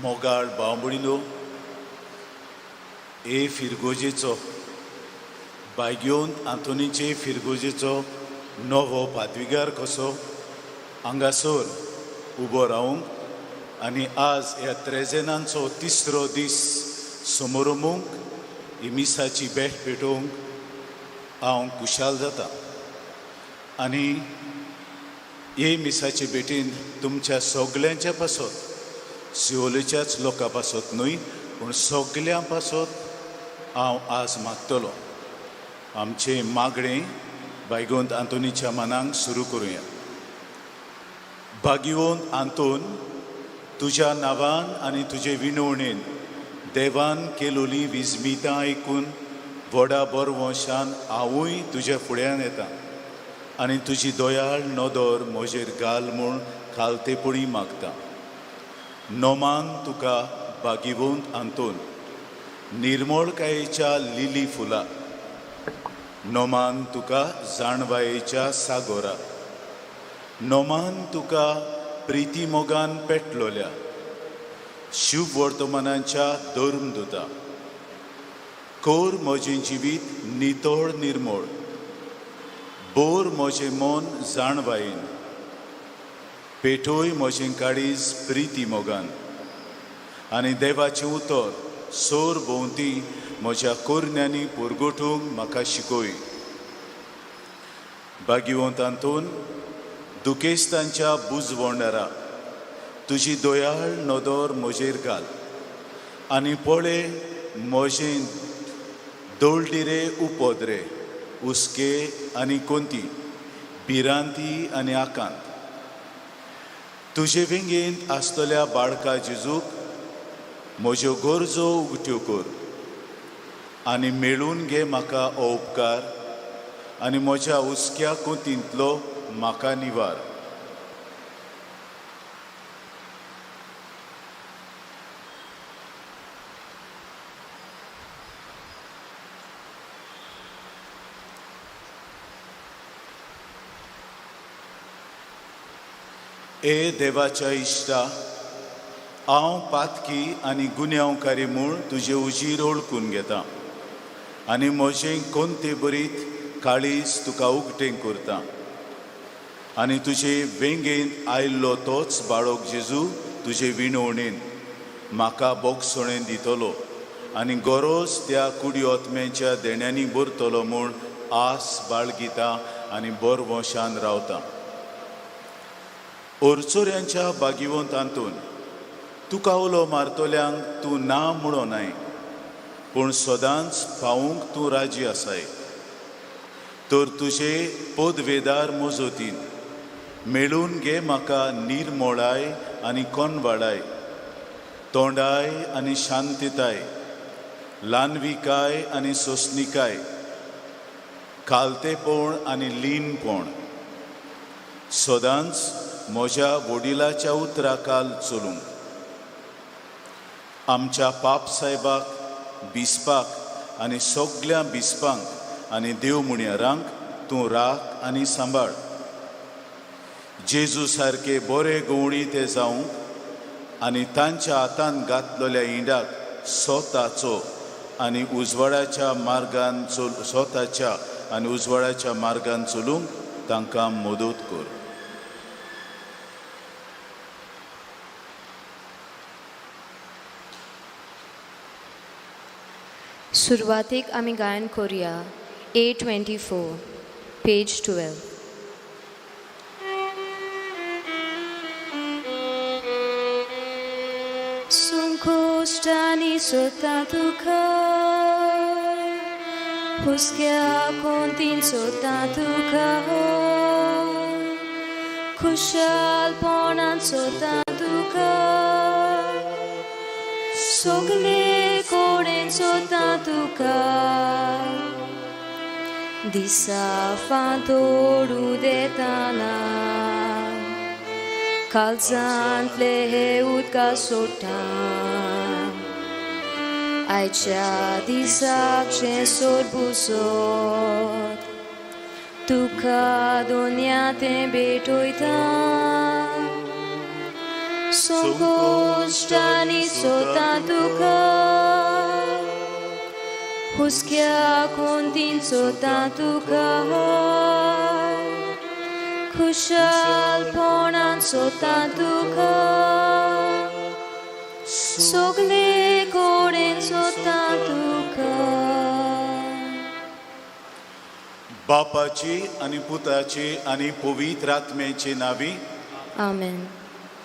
मोगाळ भाव-भयणीनो, हे फिरगोजेचो बायगेवन आंतोनीचे फिरगोजेचो नवो पादविगार कसो हांगासर उबो रावंक आनी आज ह्या त्रेजेनांचो तिसरो दीस समोरमूंक ही मिसाची भेट पेटोवंक हांव खुशाल जाता. आनी हे मिसाचे भेटीन तुमच्या सगल्यांच्या पासत, सिवोलेच्याच लोकां पासत न्हय पूण सगल्यां पासत हांव आज मागतलो. आमचें मागणें बायगोंत आंतोनीच्या मनांक सुरू करुया. भाग्यवंत आंतोन, तुज्या नांवान आनी तुजे विनवणेन देवान केलोली विजमितां आयकून व्हडा बरवंशान हांवूय तुज्या फुड्यान येता आनी तुजी दयाळ नदर म्हजेर घाल म्हूण खालतेपणी मागता. नोमान तुका भाग्यवंत आंतोन, निर्मळकायेच्या लिली फुला, नोमान तुका जाणवायेच्या सागोरा, नोमान तुका प्रिती मोगान पेटलोल्या शुभ वर्तमानाच्या धर्मदुता, कोर म्हजें जिवीत नितळ निर्मळ, बोर म्हजें मन जाणवायेन, पेटोय म्हजें काळीज प्रिती मोगान आनी देवाचें उतर सोर भोंवती म्हज्या कोरण्यांनी पुरगोटूंक म्हाका शिकय. भाग्यवंत आंतोन, दुखेस्तांच्या बुजवंडारा तुजी दयाळ नदर म्हजेर घाल आनी पळय म्हजें दोळडिरे उपद्रे, हुस्के आनी कोंती, भिरांती आनी आकांत. तुजे वेंगेंत आसतल्या बाळका जेजूक म्हज्यो गरजो उगट्यो कर आनी मेळून घे म्हाका हो उपकार आनी म्हज्या हुस्क्या कोंतींतलो म्हाका निवार. ए देवाच्या इश्टा, हांव पातकी आनी गुन्यांवकारी म्हूण तुजे उजीर ओळखून घेता आनी म्हजें कोंते बरीत काळीज तुका उगटें करता आनी तुजे वेंगेंत आयिल्लो तोच बाळक जेजू तुजे विणवणेन म्हाका बोगसणें दितलो आनी गरज त्या कुडी ओतम्याच्या देण्यांनी भरतलो म्हूण आस बाळगिता आनी बरवंशान रावता. ओरचोऱ्यांच्या बागिवंत आंतून, तुका उलो मारतल्यांक तूं ना म्हणो नाय पूण सदांच पावूंक तूं राजी आसाय, तर तुजे पदवेदार मजतीन मेळून घे म्हाका निर्मोळाय आनी कोनवाडाय, तोंडाय आनी शांतताय, ल्हानविकाय आनी सोंसणिकाय, खालतेपण आनी लीनपण. सदांच म्हज्या वडिलाच्या उतराखाल चलूंक. आमच्या पाप सायबाक, बिस्पाक आनी सगल्या बिस्पांक आनी देव मुणयारांक तूं राख आनी सांबाळ. जेजू सारके बरे गवळी ते जावंक आनी तांच्या हातान घातलेल्या इंडाक स्वताचो आनी उजवाडाच्या मार्गान चल स्वताच्या आनी उजवाडाच्या मार्गान चलूंक तांकां मदत कर. सुरवातीक आमी गायन करुया A24, page 12. संकोश्टांनी सोदता तुका, हुस्क्या कोंतीन सोदता तुका, खुशालपणान सोदता तुका, सगले कडेन सोदता तुका. दिसा फांतोडू देताना काळजांतले हे उदका सोडटा, आयच्या दिसाक शें सोरबुसोत तुका दोनया तें भेटयता. संकोश्टांनी सोता तुका हुस्क्या कोंतीन सोता तुका खुशालपणान सोता तुका सगळे कडेन सोता तुका. बापाची आनी पुताची आनी पवित्र आत्म्याची नावी. आमेन.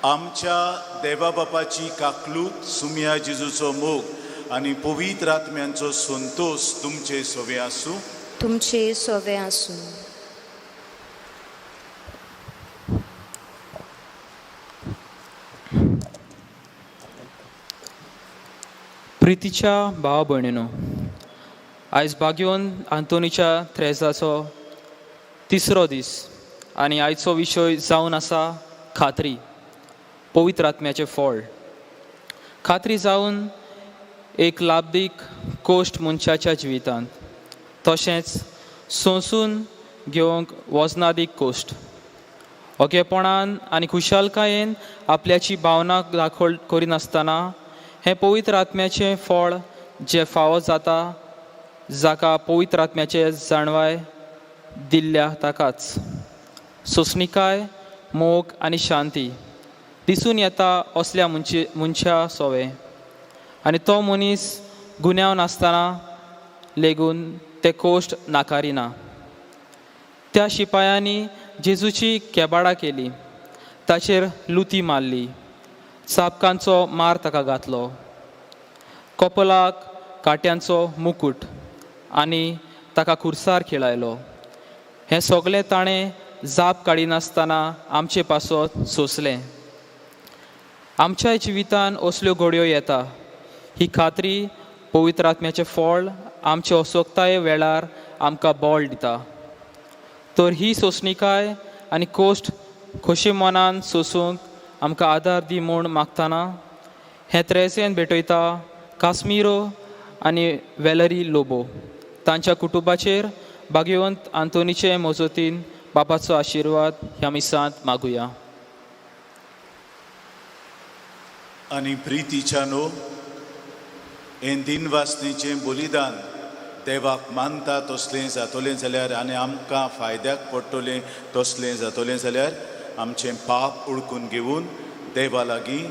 आमच्या देवा बापाची काकलूत, सुमया जेजूचो मोग आनी पवित्र आत्म्यांचो संतोश तुमचे सोवे आसूं. तुमचे सोवे आसूं. प्रितीच्या भाव भयणीनो, आयज भाग्यवंत आंतोनीच्या त्रेजाचो तिसरो दीस आनी आयचो विशय जावन आसा खात्री, पवित्र आत्म्याचें फळ. खात्री जावन एक लाभदीक कोश्ट मनशाच्या जिवितांत, तशेंच सोंसून घेवंक वजनादीक कोश्ट. ओगेपणान आनी खुशालकायेन आपल्याची भावना दाखोल करिनासतना हें पवित्र आत्म्याचें फळ जें फावो जाता, जाका पवित्र आत्म्याचें जाणवाय दिल्ल्या ताकाच सोंसणिकाय, मोग आनी शांती दिसून येता असल्या मनशा सोवे. आनी तो मनीस गुन्यांव नासतना लेगून ते कोश्ट नाकारिना. त्या शिपायांनी जेजूची केबाडां केली, ताचेर लुती मारली, चाबकांचो मार ताका घातलो, कपलाक कांट्यांचो मुकूट आनी ताका खुर्सार खेळायलो. हें सगळें ताणें जाप काडिनासतना आमचे पासत सोंसलें. आमच्याय जिवितान असल्यो घडयो येता. ही खात्री पवित्र आत्म्याचें फळ आमचे असोक्ताये वेळार आमकां बळ दिता. तर ही सोंसणिकाय आनी कोश्ट खोशी मनान सोंसूंक आमकां आदार दी म्हूण मागतना हें त्रेसेन भेटयता काश्मिरो आनी वेलरी लोबो तांच्या कुटुंबाचेर भाग्यवंत आंतोनीचे मजतीन बापाचो आशिर्वाद ह्या मिसांत मागुया. आनी प्रितीच्या न्हू हें दिनवासनेचें बलिदान देवाक मानता तसलें जातलें जाल्यार आनी आमकां फायद्याक पडटलें तसलें जातलें जाल्यार आमचें पाप उडकून घेवन देवा लागीं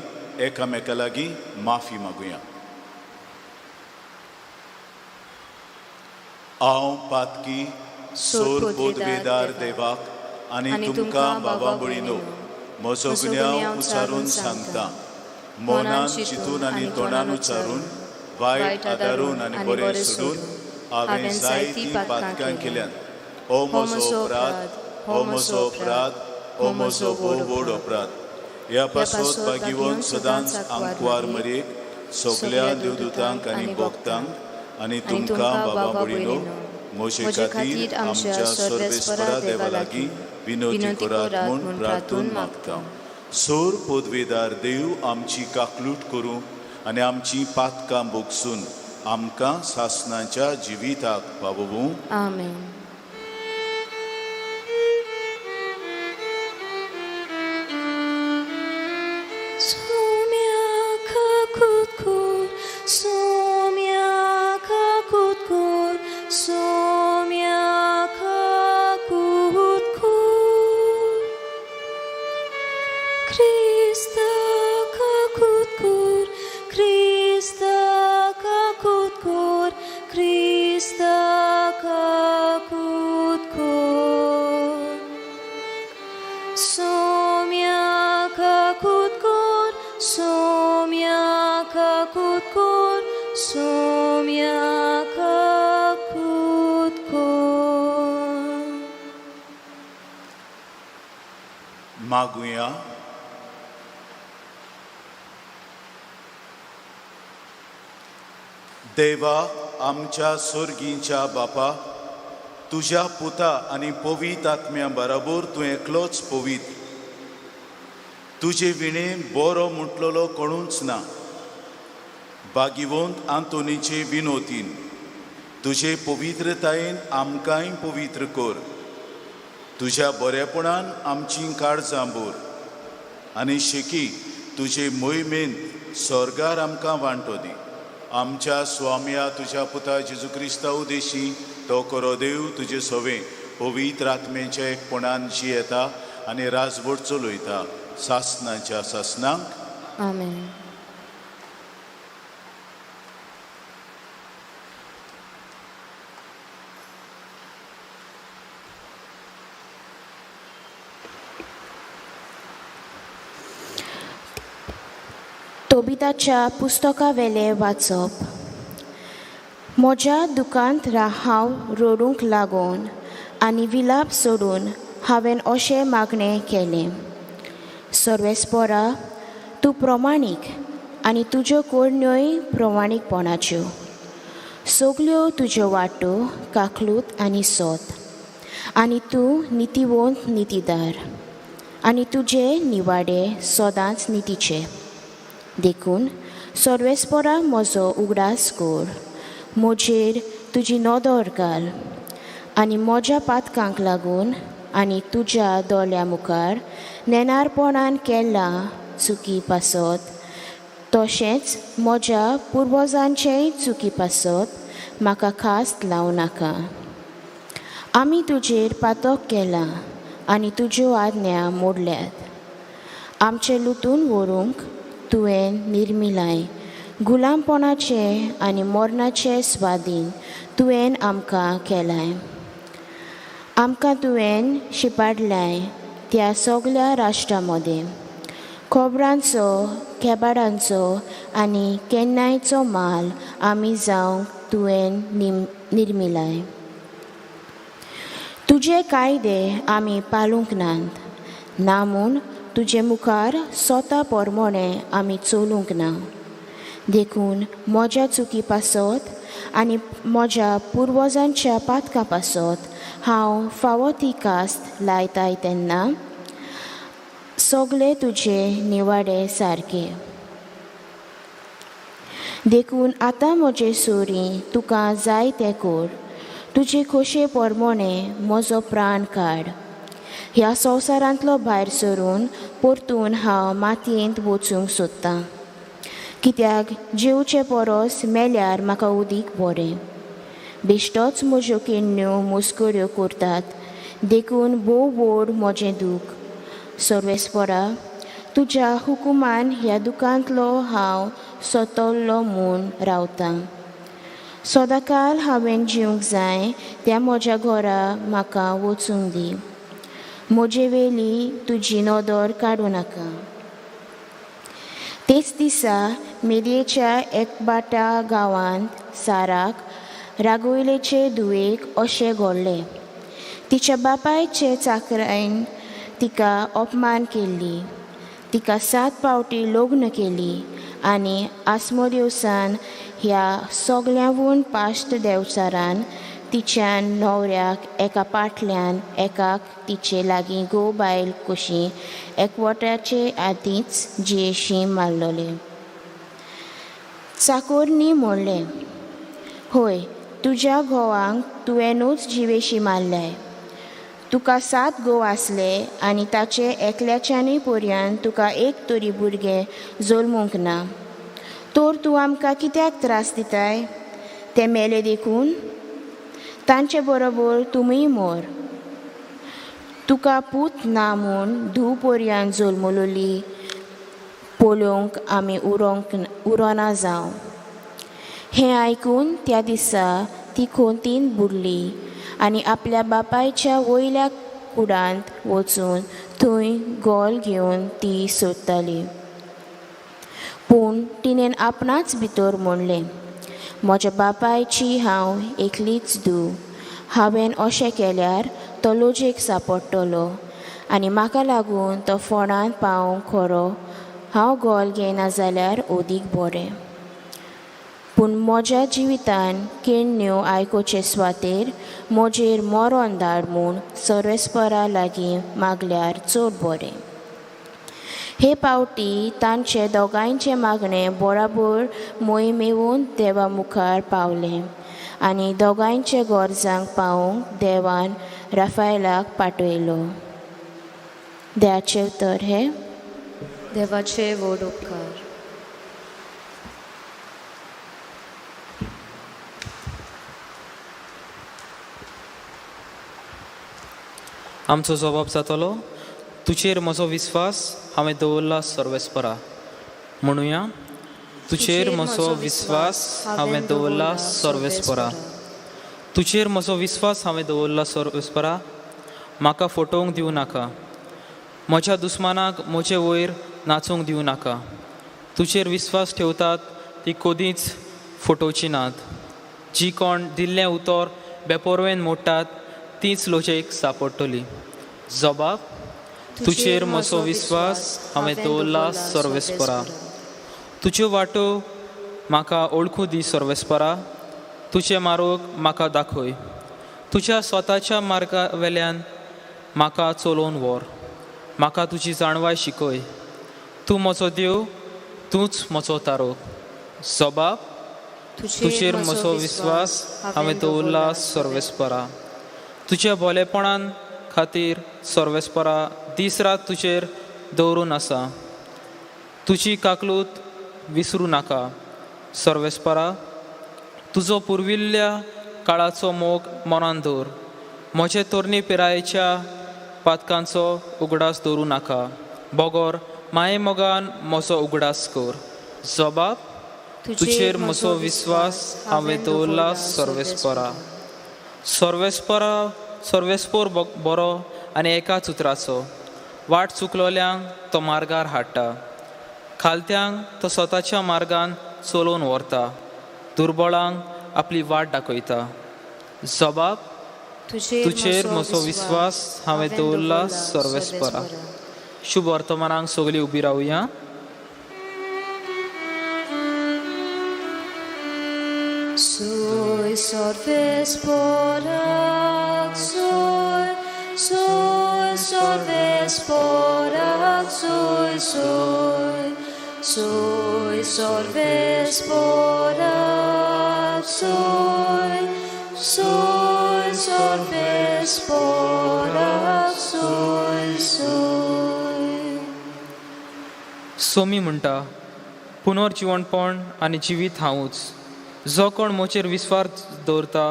एकामेका लागीं माफी मागुया. हांव पातकी सोर पोदवेदार देवाक आनी तुमकां बाबा भयणीनो म्हजो गुन्यांव उच्चारून सांगता. मनान चिंतून आनी तोंडान उच्चारून, वायट आदारून आनी बरें सोडून हांवें जायतीं पातकां केल्यांत. हो म्हजो अपराध, हो म्हजो अपराध, हो म्हजो भोव व्हड अपराध. ह्या पासत भाग्यवंत सदांच आंकवार मरयेक, सगल्या देवदूतांक आनी भक्तांक आनी तुमकां बाबा भयणीनो म्हजे खातीर आमच्या सर्वेस्परा देवा लागीं विनोती करात म्हूण प्रार्थून मागता. सोर पदवेदार देव आमची काकलूट करूं आनी आमची पातकां भोगसून आमकां सासणाच्या जिविताक पावोवूं. आमेन. मागुया. देवा आमच्या सोर्गींच्या बापा, तुज्या पुता आनी पवित्र आत्म्या बराबर तूं एकलोच पवित्र. तुजे विणे बरो म्हटलेलो कोणूच ना. भागिवंत आंतोनीचे विनोतीन तुजे पवित्रतायेन आमकांय पवित्र कर. तुज्या बरेपणान आमची काळजां भर आनी शेकी तुजे मोहिमेंत स्वर्गार आमकां वांटो दी. आमच्या स्वामया तुज्या पुता जेजू क्रिस्ता उदेशी तो करो देव तुजे सवे पवित्र आत्मेच्या एकपणान जियेता आनी राजवट चलयता सासनाच्या सासनाक. आमेन. तोबिताच्या पुस्तकावेलें वाचप. म्हज्या दुकांत हांव रडूंक लागून आनी विलाप सोडून हांवें अशें मागणें केलें, सर्वेस्पोरा तूं प्रमाणीक आनी तुज्यो करण्योय प्रमाणीकपणाच्यो. सगल्यो तुज्यो वाटो काकलूत आनी सोत आनी तूं नितीवंत नितीदार आनी तुजे निवाडे सदांच नितीचे. देखून सर्वेस्पोरा म्हजो उगडास कर, म्हजेर तुजी नदर घाल आनी म्हज्या पातकांक लागून आनी तुज्या दोळ्या मुखार नेणारपणान केल्ला चुकी पासत तशेंच म्हज्या पुर्वजांचेय चुकी पासत म्हाका खास लावं नाका. आमी तुजेर पातक केलां आनी तुज्यो आज्ञा मोडल्यात. आमचें लुतून व्हरूंक तुवें निर्मिलाय गुलामपणाचें आनी मरणाचें स्वादीन तुवें आमकां केलाय. आमकां तुवें शिपाडलाय त्या सगल्या राष्ट्रां मदें खोबरांचो खेबाडांचो आनी केन्नायचो माल आमी जावंक तुवें निर्मिलाय. तुजे कायदे आमी पालूंक नात ना म्हूण तुजे मुखार स्वता पोरमोणें आमी चलूंक ना. देखून म्हज्या चुकी पासत आनी म्हज्या पुर्वजांच्या पातकां पासत हांव फावो ती कास्त लायताय तेन्ना सगळे तुजे निवाडे सारके. देखून आतां म्हजे सोरी तुका जाय तें कर, तुजे खोशे पोरमोणें म्हजो प्राण काड. ह्या संवसारांतलो भायर सरून परतून हांव मातयेंत वचूंक सोदतां, कित्याक जेवचे परस मेल्यार म्हाका उदीक बरें. बेश्टोच म्हज्यो केन्न्यो मस्कऱ्यो करतात, देखून भोव व्हड म्हजें दूख. सर्वेस्परा तुज्या हुकुमान ह्या दुकांतलो हांव सतल्लो म्हूण रावतां. सदांकाल हांवें जिवंक जाय त्या म्हज्या घरा म्हाका वचूंक दी. म्हजे वेली तुजी नदर काडूं नाका. तेच दिसा मेदयेच्या एकबाटा गांवांत साराक रागोयलेचे धुवेक अशें घडलें. तिच्या बापायचे चाकरायन तिका अपमान केल्ली, तिका 7 फावटी लग्न केली आनी आस्मोदेवसान ह्या सगल्यांवून पाश्ट देवचारान तिच्या न्हवऱ्याक एका पाटल्यान एकाक तिचे लागीं घोव बायल कशी एकवटाचे आदींच जियेशी मारलोले. चाकोरनी म्हणलें, होय तुज्या घोवांक तुवेंनूच जिवेशी मारल्याय. तुका 7 घोव आसले आनी ताचे एकल्याच्यानूय पर्यान तुका एक तरी भुरगें जल्मूंक ना. तर तूं आमकां कित्याक त्रास दिताय? ते मेले देखून तांचे बरोबर तुमीय मोर. तुका पूत ना म्हूण धूव पर्यान जल्मलोली पळोवंक आमी उरोना जावं. हें आयकून त्या दिसा ती खोंतीन बुडली आनी आपल्या बापायच्या वयल्या कुडांत वचून थंय गोल घेवन ती सोदताली. पूण तिणें आपणाच भितर म्हणलें, म्हज्या बापायची हांव एकलीच धूव. हांवें अशें केल्यार तो लजेक सांपडटलो आनी म्हाका लागून तो फोंडांत पावोवंक खरो. हांव गोल घेयना जाल्यार ओदीक बरें. पूण म्हज्या जिवितान केण्ण्यो आयकुचे सुवातेर म्हजेर मरण धाड म्हूण सर्वेस्परा लागीं मागल्यार चड बरें. हे पावटी तांचे दोगांयचें मागणें बराबर मोहिमेवून देवा मुखार पावलें आनी दोगांयचे गरजांक पावोवंक देवान राफायलाक पाठयलो. देवाचें उतर हें. देवाचे व्हड उपकार. आमचो जबाब जातलो, तुजेर म्हजो विस्वास हांवें दवरला सर्वेस्परा. म्हणुया, तुजेर म्हजो विस्वास हांवें दवरला सर्वेस्परा. तुजेर म्हजो विस्वास हांवें दवरला सर्वेस्परा, म्हाका फटोवंक दिवं नाका. म्हज्या दुस्मानाक म्हजे वयर नाचूंक दिवं नाका. तुजेर विस्वास ठेवतात ती कदींच फटोवची नात. जी कोण दिल्लें उतर बेपोरवेन मोडटात तीच लोजेक सापडटली. जबाब, तुजेर म्हजो विस्वास हांवें दवरला सर्वेस्परा. तुज्यो वाटो म्हाका ओळखूं दी सर्वेस्परा, तुजें मार्ग म्हाका दाखय. तुज्या स्वताच्या मार्गा वेल्यान म्हाका चलोवन व्हर, म्हाका तुजी जाणवाय शिकय. तूं म्हजो देव, तूंच म्हजो तारो. जबाब, तुजेर म्हजो विस्वास हांवें दवरला सर्वेस्परा. तुज्या भोलेपणान खातीर सर्वेस्परा दीस रात तुजेर दवरून आसा. तुजी काकलूत विसरूं नाका सर्वेस्परा. तुजो पुर्विल्ल्या काळाचो मोग मनान दवर. म्हजे तरणे पिरायेच्या पातकांचो उगडास दवरूं नाका, बगर माये मोगान म्हजो उगडास कर. जबाब, तुजेर म्हजो विस्वास हांवें दवरला सर्वेस्परा. सर्वेस्परा सर्वेस्पोर बरो आनी एकाच उतराचो, वाट चुकलोल्यांक तो मार्गार हाडटा, खालत्यांक तो स्वताच्या मार्गान चलोवन व्हरता, दुर्बळांक आपली वाट दाखयता. जबाब, तुजेर म्हजो विस्वास हांवें दवरला सर्वेस्परा. शुभ वर्तमानाक सगळीं उबी रावया. Sui sorves porac, sui, sui sorves porac, sui, sui, sui sorves porac, sui, sui sorves porac, sui, sui. Somi म्हणटा, पुनर्जिवणपण आनी जिवीत हांवूच. जो कोण म्हजेर विस्वास दवरता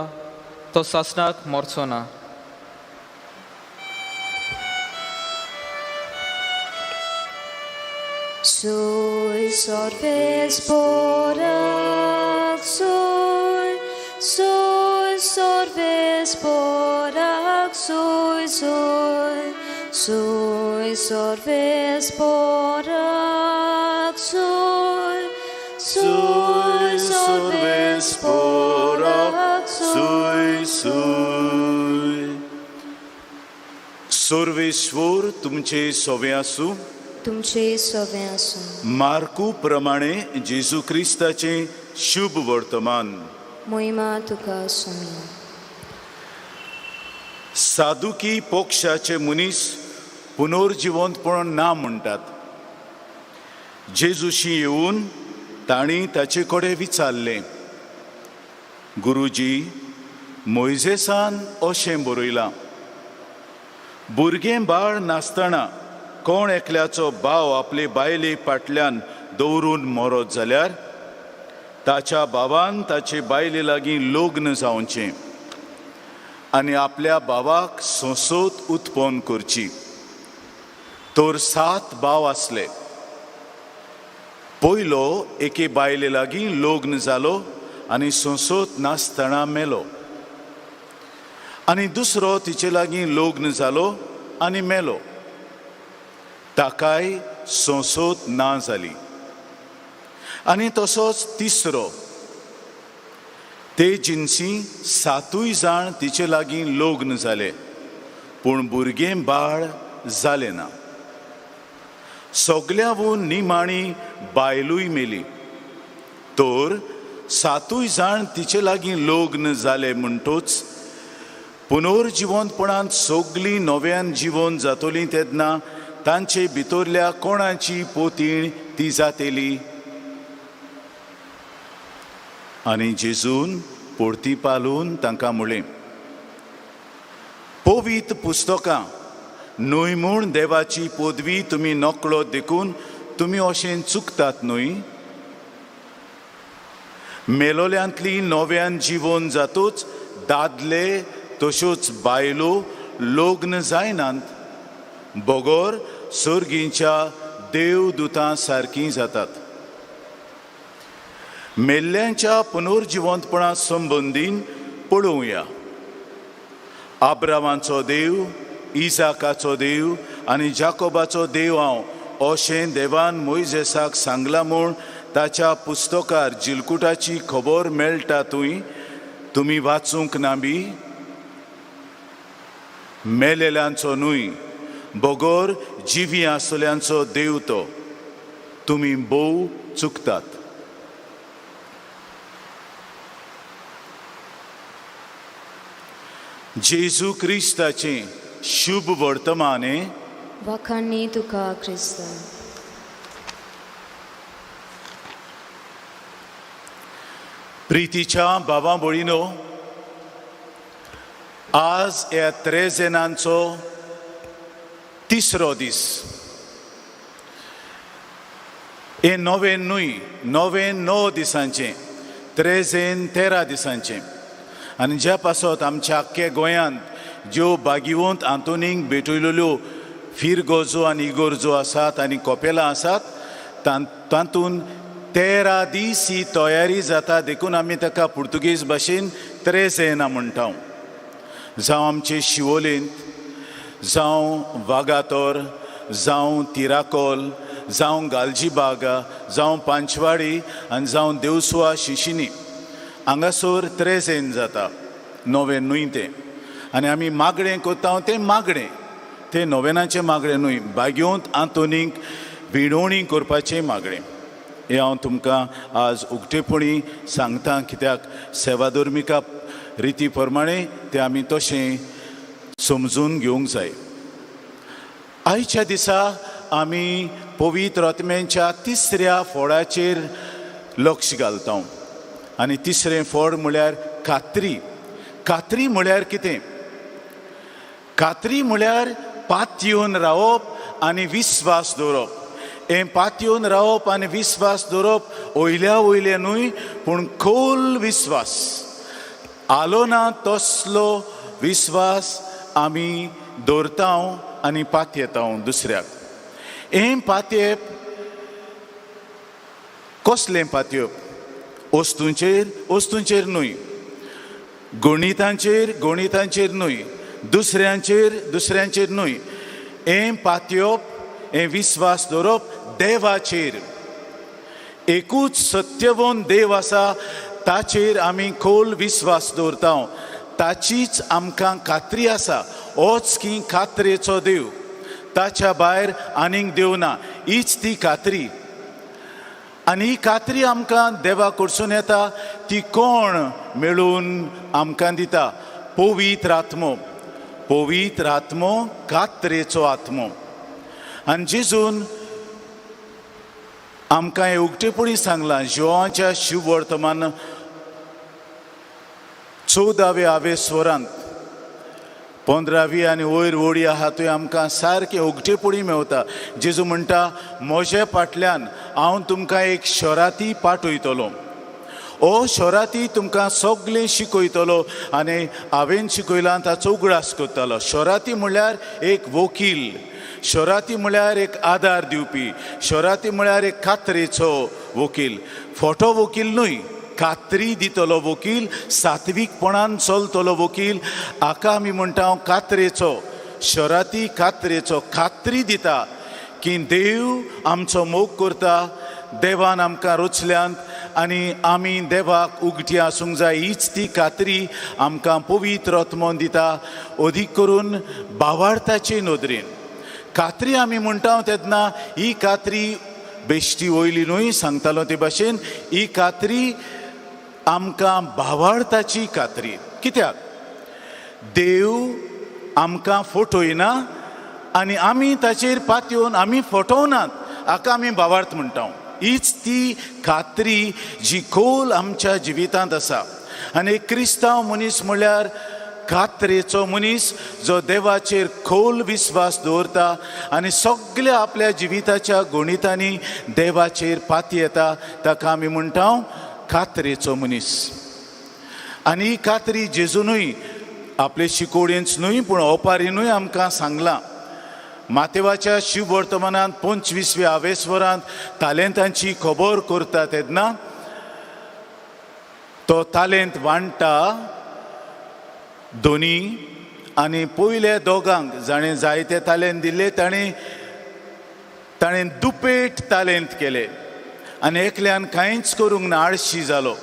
तो सासणाक मरचो ना. Sui sorves porac, sui, sui sorves porac, sui, sui, sui sorves porac, sui, sui sorves porac, सुय सुय. Sarveshwar तुमचे सोवे आसूं. तुमचे सोवे आसूं. मार्कू प्रमाणे जेजू क्रिस्ताचें शुभ वर्तमान. मोहिमा तुका स्वामी. सादुकी पक्षाचे मनीस पुनर्जिवंतपण ना म्हणटात. जेजूशी येवन तांणी ताचे कडेन विचारलें, गुरुजी, मोयजेसान अशें बरयलां, भुरगें बाळ नासतना कोण एकल्याचो भाव आपले बायले फाटल्यान दवरून मरत जाल्यार ताच्या भावान ताचे बायले लागीं लग्न जावचें आनी आपल्या भावाक संसद उत्पन्न करची. तर 7 भाव आसले. पयलो एके बायले लागीं लग्न जालो आनी संसद नासतना मेलो, आनी दुसरो तिचे लागीं लग्न जालो आनी मेलो, ताकाय संसद ना जाली. आनी तसोच तिसरो. ते जिन्सी 7 जाण तिचे लागीं लग्न जाले, पूण भुरगें बाळ जालें ना. सगल्यावून निमाणी बायलूय मेली. तर 7 जाण तिचे लागीं लग्न जाले म्हणटूच पुनर्जिवंतपणांत सगलीं नव्यान जिवन जातलीं तेन्ना तांचे भितरल्या कोणाची पोतीण ती जातली? आनी जेजून परती पालून तांकां म्हणलें, पवित्र पुस्तकां न्हय म्हूण देवाची पदवी तुमी नकळो देखून तुमी अशें चुकतात न्हय? मेलोल्यांतली नव्यान जिवन जातूच दादले तश्योच बायलो लग्न जायनात, बगर सर्गींच्या देवदुतां सारकीं जातात. मेल्ल्यांच्या पुनर्जिवंतपणा संबंदीन पळोवया. आब्रावांचो देव, इजाकाचो देव आनी जाकोबाचो देव हांव अशें देवान मोयजेसाक सांगलां म्हूण ताच्या पुस्तकार जिलकुटाची खबर मेळटा थंय तुमी वाचूंक ना बी? मेलेल्यांचो न्हय, बगर जिवी आसल्यांचो देव तो. तुमी भोव चुकतात. जेजू क्रिस्ताचें शुभ वर्तमान हें. वाखाणणी तुका क्रिस्ता. प्रितीच्या बाबा भयणीनो, आज ह्या त्रेजेनांचो तिसरो दीस. हें नवें न्हय, नवें 9 दिसांचें, त्रेजेन 13 दिसांचें. आनी ज्या पासत आमच्या आख्खे गोंयांत ज्यो बागिवंत आंतोनीक भेटयलेल्यो फिरगोजो आनी इगोर्जो आसात आनी कोपेलां आसात, तातूंत 13 दीस ही तयारी जाता. देखून आमी ताका पुर्तुगेज भाशेन त्रेजेना म्हणटा. जावं आमचे शिवोलेंत, जावं वागातोर, जावं तिराकोल, जावं गालजीबाग, जावं पांचवाडी आनी जावं देवसुआ शिशिनी, हांगासर त्रेजेन जाता. नवें न्हय तें. आनी आमी मागणें करता तें मागणें, तें नोवेनाचें मागणें न्हय, बागेवंत आंतोनीक विणवणी करपाचें मागणें. हें हांव तुमकां आज उक्तेपणी सांगता, कित्याक सेवाधर्मिका रिती प्रमाणे तें आमी तशें समजून घेवंक जाय. आयच्या दिसा आमी पवित्र आत्म्यांच्या तिसऱ्या फोडाचेर लक्ष घालता. आनी तिसरें फोड म्हळ्यार खात्री. खात्री म्हळ्यार कितें? खात्री म्हळ्यार पातयेवन रावप आनी विस्वास दवरप. हें पातयेवन रावप आनी विस्वास दवरप वयल्या वयलें न्हय, पूण खोल विस्वास आलो ना तसलो विस्वास आमी दवरता आनी पातयेता दुसऱ्याक. हें पातयेप कसलें पातयेप? वस्तूंचेर, वस्तूंचेर न्हय, गणितांचेर, गणितांचेर न्हय, दुसऱ्यांचेर, दुसऱ्यांचेर न्हय. हें पातयेप, हें विस्वास दवरप देवाचेर. एकूच सत्यवंत देव आसा, ताचेर आमी खोल विस्वास दवरता, ताचीच आमकां खात्री आसा. होच की खात्रेचो देव, ताच्या भायर आनीक देव ना. हीच ती खात्री. आनी ही खात्री आमकां देवा कडसून येता. ती कोण मेळून आमकां दिता? पवित्र आत्मो. पवित्र आत्मो खात्रेचो आत्मो. आनी जेजून आमकां हें उक्तेपणी सांगलां, जिवाच्या शिववर्तमान 14व्या आवे स्वरांत 15वी आनी वयर वडी आहा थंय आमकां सारकें उक्तेपणी मेवता. जेजू म्हणटा, म्हजे फाटल्यान हांव तुमकां एक शराती पाठयतलो. ओ शराती तुमकां सगळें शिकयतलो आनी हांवें शिकयलां ताचो उगडास करतलो. शराती म्हळ्यार एक वकील, शराती म्हळ्यार एक आदार दिवपी, शराती म्हळ्यार एक खात्रेचो वकील. फोटो वकील न्हय, खात्री दितलो वकील, सात्वीकपणान चलतलो वकील. हाका आमी म्हणटा खात्रेचो शराती. खात्रेचो खात्री दिता की देव आमचो मोग करता, देवान आमकां रचल्यांत आनी आमी देवाक उगटी आसूंक जाय. हीच ती खात्री आमकां पवित्र आत्मोन दिता, अदीक करून भावार्थाचे नदरेन. खात्री आमी म्हणटा तेन्ना ही खात्री बेश्टी वयली न्हय, सांगतालो ते भाशेन ही खात्री आमकां भावार्थाची खात्री. कित्याक देव आमकां फटयना आनी आमी ताचेर पातयेवन आमी फटोवनात, हाका आमी भावार्थ म्हणटा. हीच ती खात्री जी खोल आमच्या जिवितांत आसा. आनी एक क्रिस्तांव मनीस म्हळ्यार कात्रेचो मनीस जो देवाचेर खोल विस्वास दवरता आनी सगल्या आपल्या जिविताच्या गणितांनी देवाचेर पातयेता ताका आमी म्हणटा कात्रेचो मनीस. आनी ही कात्री जेजूनूय आपले शिकोवणेंच न्हय पूण ओपारीनूय आमकां सांगलां. मातेवाच्या शिववर्तमानांत 25व्या आवेस्वरांत तालेंतांची खबर करता तेन्ना तो तालेंत वांट्टा दोनी आनी पयल्या दोगांक जाणें जायते तालेंत दिल्ले ताणें ताणें दुपेट तालेंत केले आनी एकल्यान कांयच करूंक ना, आळशी जालो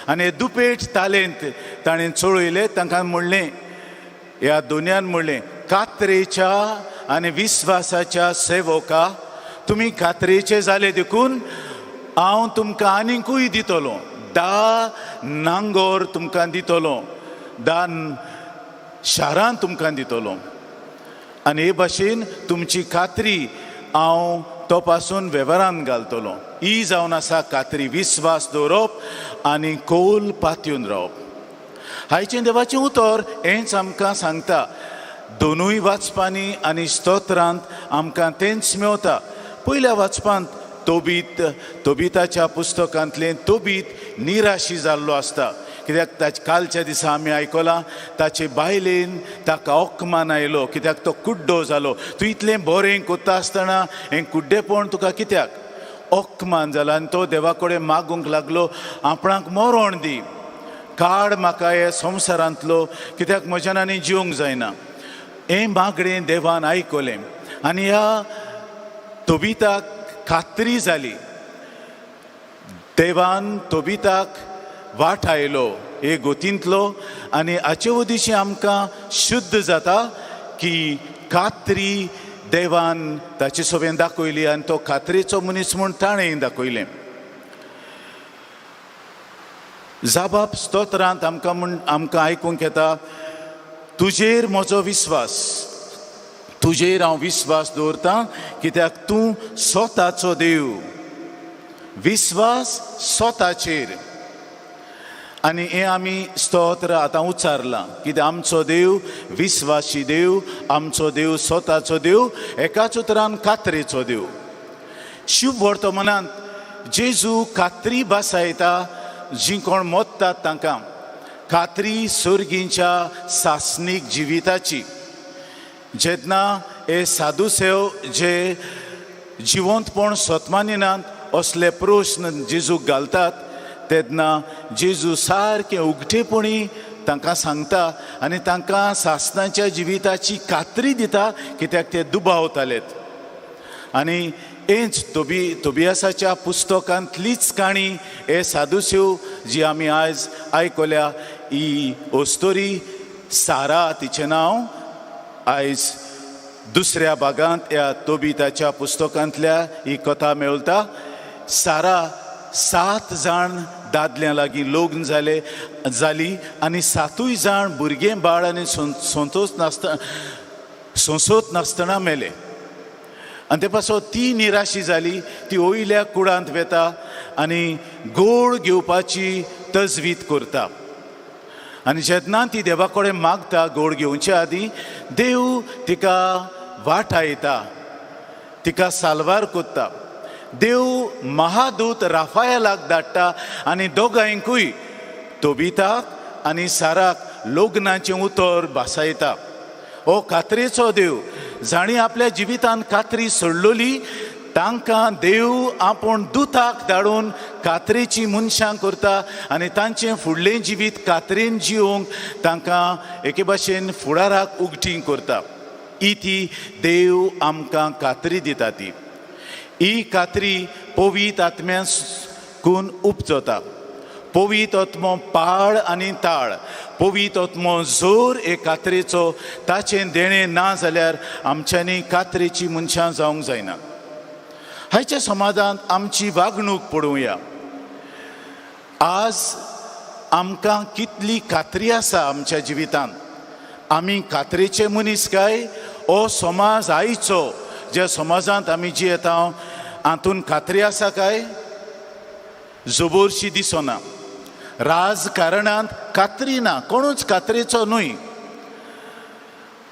आनी दुपेट तालेंत ताणें चळयले. तांकां म्हणलें, ह्या दोनयान म्हणलें, कात्रेच्या आनी विस्वासाच्या सेवका तुमी कात्रेचे जाले देखून हांव तुमकां आनीकूय दितलो, 10 नांगोर तुमकां दितलो, 10 शारां तुमकां दितलो आनी हे भाशेन तुमची कात्री हांव तो पासून वेव्हारान घालतलो. ही जावन आसा कात्री, विस्वास दवरप आनी खोल पातयेवन रावप. हायचें देवाचें उतर हेंच आमकां सांगता. दोनूय वाचपांनी आनी स्तोत्रांत आमकां तेंच मेवता. पयल्या वाचपांत तोबीत, तोबिताच्या पुस्तकांतलें तोबीत निराशी जाल्लो आसता, कित्याक ताचे कालच्या दिसा आमी आयकलां ताचे बायलेन ताका अकमान आयलो, कित्याक तो कुड्डो जालो. तूं इतलें बरें कोत्ता आसतना हें कुड्डेपण तुका कित्याक? अकमान जाला आनी तो देवा कडेन मागूंक लागलो, आपणाक मरण दी, काड म्हाका हे संवसारांतलो, कित्याक म्हज्यान आनी जिवंक जायना. हें मागणें देवान आयकलें आनी ह्या तोबिताक खात्री जाली. देवान तोबिताक वाट आयलो हे गोतींतलो आनी हाचे वदिशी आमकां शुद्ध जाता की खात्री देवान ताचे सोबेन दाखयली आनी तो खात्रेचो मनीस म्हूण ताणें दाखयलें. जाबाब स्तोत्रांत आमकां म्हण आमकां आयकूंक येता, तुजेर म्हजो विस्वास, तुजेर हांव विस्वास दवरतां कित्याक तूं स्वताचो देव. विस्वास स्वताचेर. आनी हें आमी स्तोत्र आतां उच्चारलां कित्याक आमचो देव विस्वासी देव, आमचो देव स्वताचो देव, एकाच उतरान कात्रेचो देव. शिव वर्तमानांत जेजू कात्री भासायता जीं कोण मोत्तात तांकां, कात्री सर्गींच्या सासणीक जिविताची. जेन्ना हे साधुसेव जे जिवंतपण सतमानिनात असले प्रस्न जेजूक घालतात तेन्ना जेजू सारकें उगटेपणी तांकां सांगता आनी तांकां सासणाच्या जिविताची खात्री दिता, कित्याक ते दुबावतालेत. आनी हेंच तोबियासाच्या पुस्तकांतलीच काणी हे साधुसेव जी आमी आयज आयकल्या, ही अस्तोरी सारा तिचें नांव आयज दुसऱ्या भागांत ह्या तोबिताच्या पुस्तकांतल्या ही कथा मेळटा. सारा 7 जाण दादल्यां लागीं लग्न जाली आनी 7 जाण भुरगें बाळ आनी संतोष नासतना संसोत नासतना मेले. आनी ते पासत ती निराशी जाली, ती वयल्या कुडांत वेता आनी गोळ घेवपाची तजवीज करता. आनी जेन्ना ती देवा कडेन मागता गोळ घेवचे आदीं, देव तिका वाटायता, तिका साल्वार कोत्ता. देव महादूत राफायलाक धाडटा आनी दोगांयकूय तोबिताक आनी साराक लग्नाचें उतर भासायता. हो कात्रेचो देव, जाणी आपल्या जिवितान कात्री सोडलोली तांकां देव आपूण दुताक धाडून कात्रेची मनशां करता आनी तांचें फुडलें जिवीत कात्रेन जिवंक तांकां एके भाशेन फुडाराक उगटी करता. ही ती देव आमकां कात्री दिता. ती ही कात्री पवीत आत्म्याकून उपजता. पवीत आत्मो पाळ आनी ताळ, पवीत आत्मो जोर हे कात्रेचो, ताचें देणें ना जाल्यार आमच्यांनी कात्रेची मनशां जावंक जायना. हायच्या समाजांत आमची वागणूक पळोवया. आज आमकां कितली कात्री आसा आमच्या जिवितांत. आमी कात्रेचे मनीस काय ओ समाज आयचो ज्या समाजांत आमी जियेता हातून कात्री आसा काय? जबरशी दिसना. राजकारणांत कात्री ना, कोणूच कात्रेचो न्हय.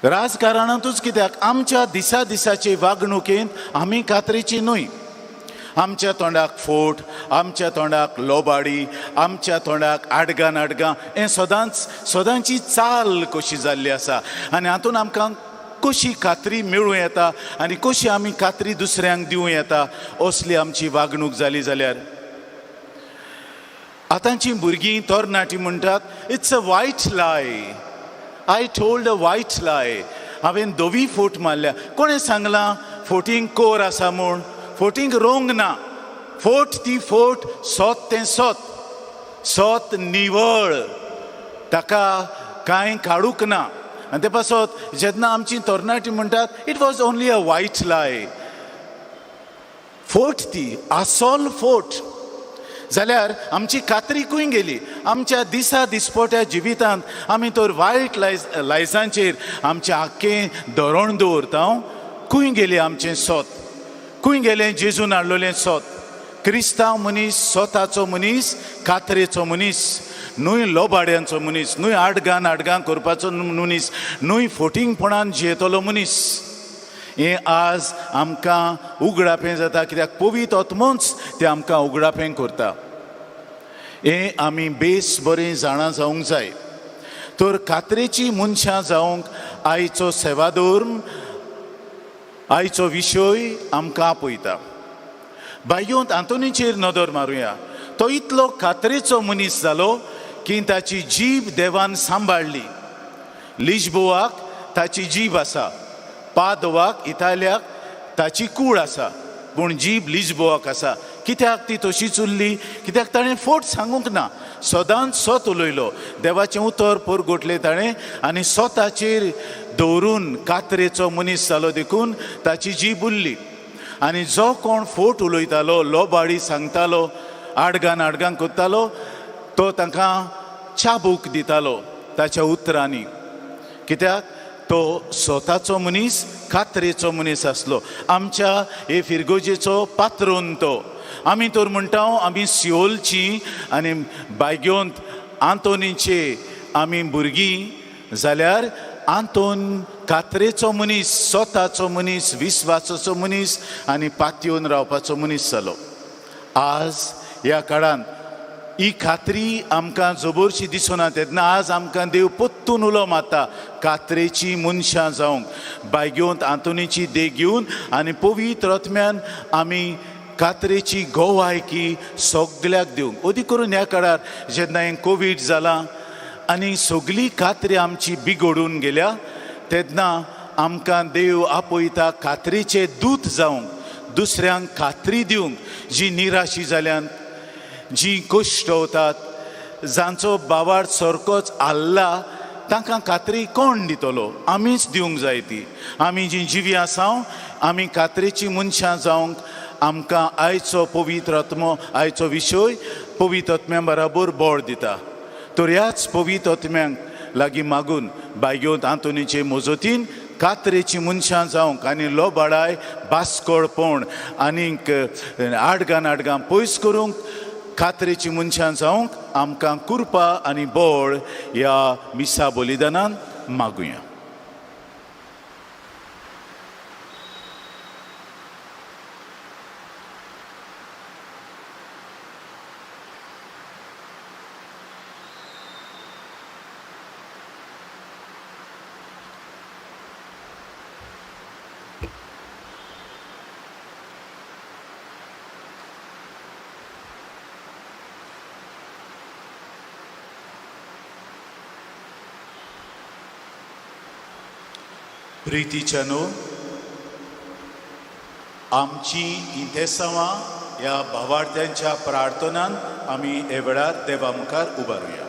राजकारणांतूच कित्याक, आमच्या दिसा दिसाचे वागणुकेंत आमी कात्रेची न्हय. आमच्या तोंडाक फोट, आमच्या तोंडाक लोबाडी, आमच्या तोंडाक आडगां नाडगां, हें सदांच सदांची चाल कशी जाल्ली आसा. आनी हातून आमकां कशी खात्री मेळूं येता आनी कशी आमी खात्री दुसऱ्यांक दिवं येता असली आमची वागणूक जाली जाल्यार. आतांची भुरगीं तरणाटीं म्हणटात, it's a white lie, I told a white lie, हांवें धवी फोट मारल्या. कोणें सांगलां फोटींक कोर आसा म्हूण? फोटींक रोंग ना, फोट ती फोट, सोत तें सोत, सोत निवळ, ताका कांय काडूंक ना. आनी ते पासत जेन्ना आमची तरणाटी म्हणटात it was only a white lie, फोट ती आसोल फोट जाल्यार आमची खात्री खंय गेली? आमच्या दिसा दिसपोट्या जिवितांत आमी तर वायट लायजांचेर आमचें आख्खें धोरण दवरता. खंय गेली आमचें सोत? खंय गेलें जेजून हाडलेलें सोत? क्रिस्तांव मनीस सोताचो मनीस, कात्रेचो मनीस न्हय, लोबाड्यांचो मनीस न्हय, आडगां नाडगां करपाचो मनीस न्हय, फोटिंगपणान जियेतलो मनीस. हें आज आमकां उगडापें जाता, कित्याक पवित्र आत्मोच तें आमकां उगडापें करता. हें आमी बेस बरें जाणा जावंक जाय. तर कात्रेची मनशां जावंक आयचो सेवाधर्म, आयचो विशय आमकां आपयता. बायोंत आंतोनीचेर नदर मारुया. तो इतलो कात्रेचो मनीस जालो की ताची जीब देवान सांबाळ्ळी. लिजबोवाक ताची जीब आसा, पादोवाक इतालियाक ताची कूळ आसा, पूण जीब लिजबोवाक आसा. कित्याक ती तशीच उरली? कित्याक ताणें फोट सांगूंक ना, सदांच सत उलयलो. देवाचें उतर परगटलें ताणें आनी स्वताचेर दवरून कात्रेचो मनीस जालो, देखून ताची जीब उरली. आनी जो कोण फोट उलयतालो, लोबाडी सांगतालो, आडगां नाडगां करतालो, तो तांकां चाबूक दितालो ताच्या उतरांनी. कित्याक तो स्वताचो मनीस, कात्रेचो मनीस आसलो. आमच्या हे फिरगोजेचो पात्रोन तो. आमी तर म्हणटा आमी सियोलची आनी बायगोंत आंतोनीचे आमी भुरगीं जाल्यार आंतोन कात्रेचो मनीस, स्वताचो मनीस, विस्वासाचो मनीस आनी पातयेवन रावपाचो मनीस जालो. आज ह्या काळांत ही खात्री आमकां जबरशी दिसना, तेन्ना आज आमकां देव पोत्तून उलो मारता कात्रेची मनशां जावंक. बायगेवंत आंतोनीची देख घेवन आनी पवित्र आत्म्यान आमी कात्रेची गोवायकी सगल्याक दिवंक. अदीक करून ह्या काळार जेन्ना हें कोवीड जालां आनी सगली कात्री आमची बिगडून गेल्या, तेन्ना आमकां देव आपयता कात्रेचे दूत जावंक, दुसऱ्यांक खात्री दिवंक, जी निराशी जाल्यान, जी कश्टवतात, जांचो बावार सारकोच आल्ला, तांकां खात्री कोण दितलो? आमीच दिवंक जाय ती. आमी जी जिवी आसा, आमी खात्रेची मनशां जावंक आमकां आयचो पवित्र आत्मो, आयचो विशय पवित्र आत्म्या बराबर बळ दिता. तर ह्याच पवित्र आत्म्यांक लागीं मागून बायगेवंत आंतोनीचे मजतीन कात्रेची मनशां जावंक आनी लोबाडाय, बास्कोळपण आनीक आडगां नाडगां पयस करूंक खात्रेची मनशां जावंक आमकां कृपा आनी बळ ह्या मिसा बलिदानान मागुया. प्रितीच्यानो, आमची इंतेसांवां ह्या भावार्थ्यांच्या प्रार्थनान आमी हे वेळार देवा मुखार उबारुया.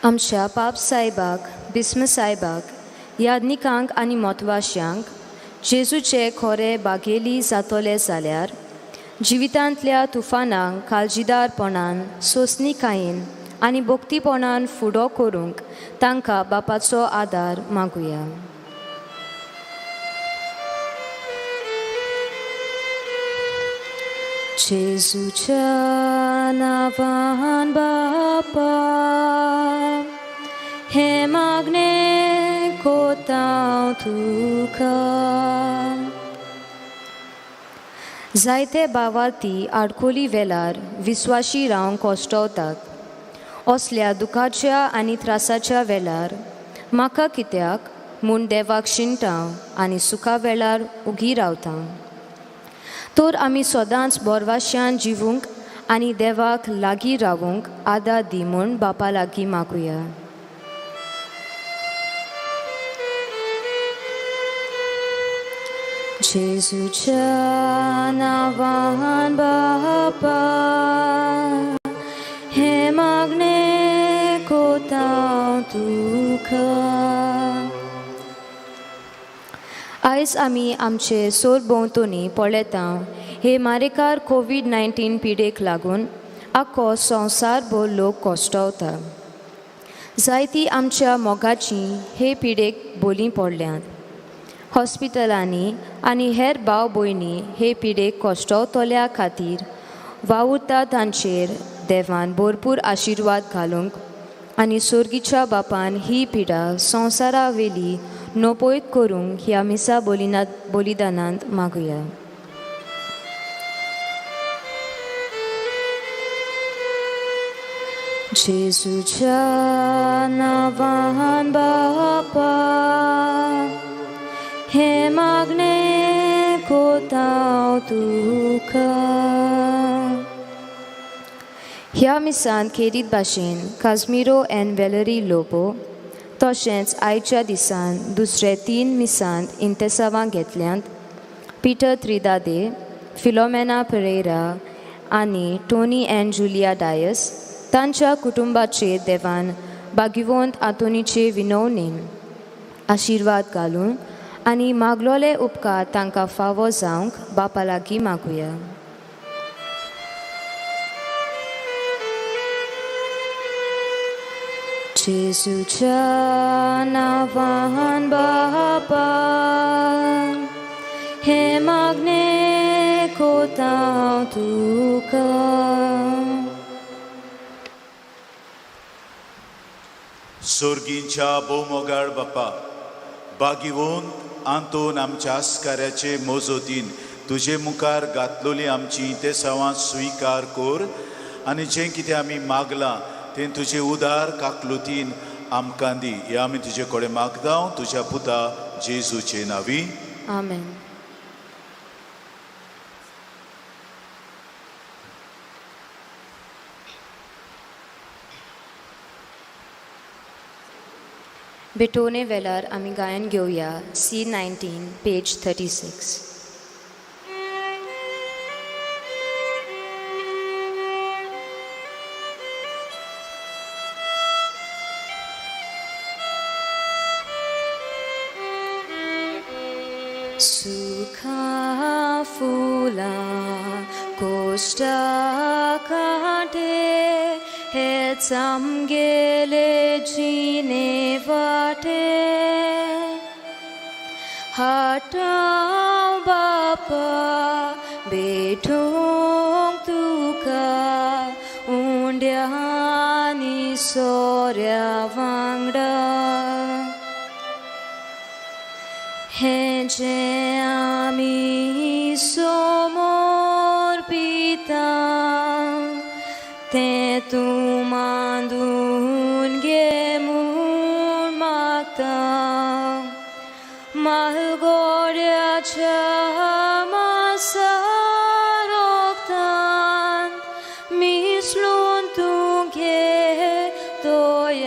आमच्या पाप सायबाक, बिस्म सायबाक, याज्ञिकांक आनी म्हत्वाश्यांक जेजूचे खोरे बागेली जातले जाल्यार जिवितांतल्या तुफानांक काळजीदारपणान, सोंसणीकायेन आनी भक्तीपणान फुडो करूंक तांकां बापाचो आदार मागुया. जेजूच्या नांवान बापा हें मागणें कोतांव तुका. जायते भावार्थी आडखोली वेलार विस्वाशी रावंक कोश्टवतात. असल्या दुखाच्या आनी त्रासाच्या वेळार म्हाका कित्याक म्हूण देवाक शिणटा आनी सुखा वेळार उगी रावता. तर आमी सदांच बोरवाश्यान जिवूंक आनी देवाक लागीं रावूंक आदार दी म्हूण बापा लागीं मागुया. जेजूच्या नांवान बापा हें मागणें कोतांव तुका. आयज आमी आमचे सरभोंवतणी पळयता हे मारेकार कोवीड 19 पिडेक लागून आख्खो संवसारभर लोक कोश्टवता. जायती आमच्या मोगाची हे पिडेक बोली पडल्यात. हॉस्पिटलांनी आनी हेर भाव भयणी हे पिडेक कोश्टवतल्या खातीर वावुरता तांचेर देवान भरपूर आशिर्वाद घालूंक आनी सोर्गीच्या बापान ही पिडा संवसारा वेली नोपयत करूंक ह्या मिसा बलिदानांत मागुया. जेजूच्या नांवान बापा हें मागणें कोतांव तुका. ह्या मिसान खेरीत भाशेन काजमिरो एन वेलरी लोबो तशेंच आयच्या दिसान दुसरे 3 मिसांत इंतेसावां घेतल्यांत पीटर त्रिदादे, फिलोमेना परेरा आनी टोनी एन जुलिया डायस तांच्या कुटुंबाचेर देवान भाग्यवंत आंतोनीचे विनवणेन आशिर्वाद घालून आनी मागलोले उपकार तांकां फावो जावंक बापा लागीं मागुया. जेजूच्या नांवान बापा हें मागणें कोतांव तुका. सोर्गींच्या भोवमोगाळ बापा, बागिवंत आंतोन आमच्या आस्काऱ्याचे मोजोतीन तुजे मुखार घातलोली आमची तेसांवां स्विकार कोर आनी जें कितें आमी मागलां तें तुजे उदार काकलुतीन आमकां दी. हे आमी तुजे कडेन मागता तुज्या पुता जेजूचे नांवी. आमेन. बेटोने वेलार आमी गायन घेवया C 19 page 36. सुखा फुलां कोश्टा कांटे हेच आमगेले जिणे वाटे हाटां बापा भेटूंक तुका उंड्यांनी सोऱ्या वांगडा हें जें आमी समोर पिता तें तूं मांदून घे म्हूण मागता मालगोड्याच्या मासा रोगतान मिसळून तूं घे दोयालपणान.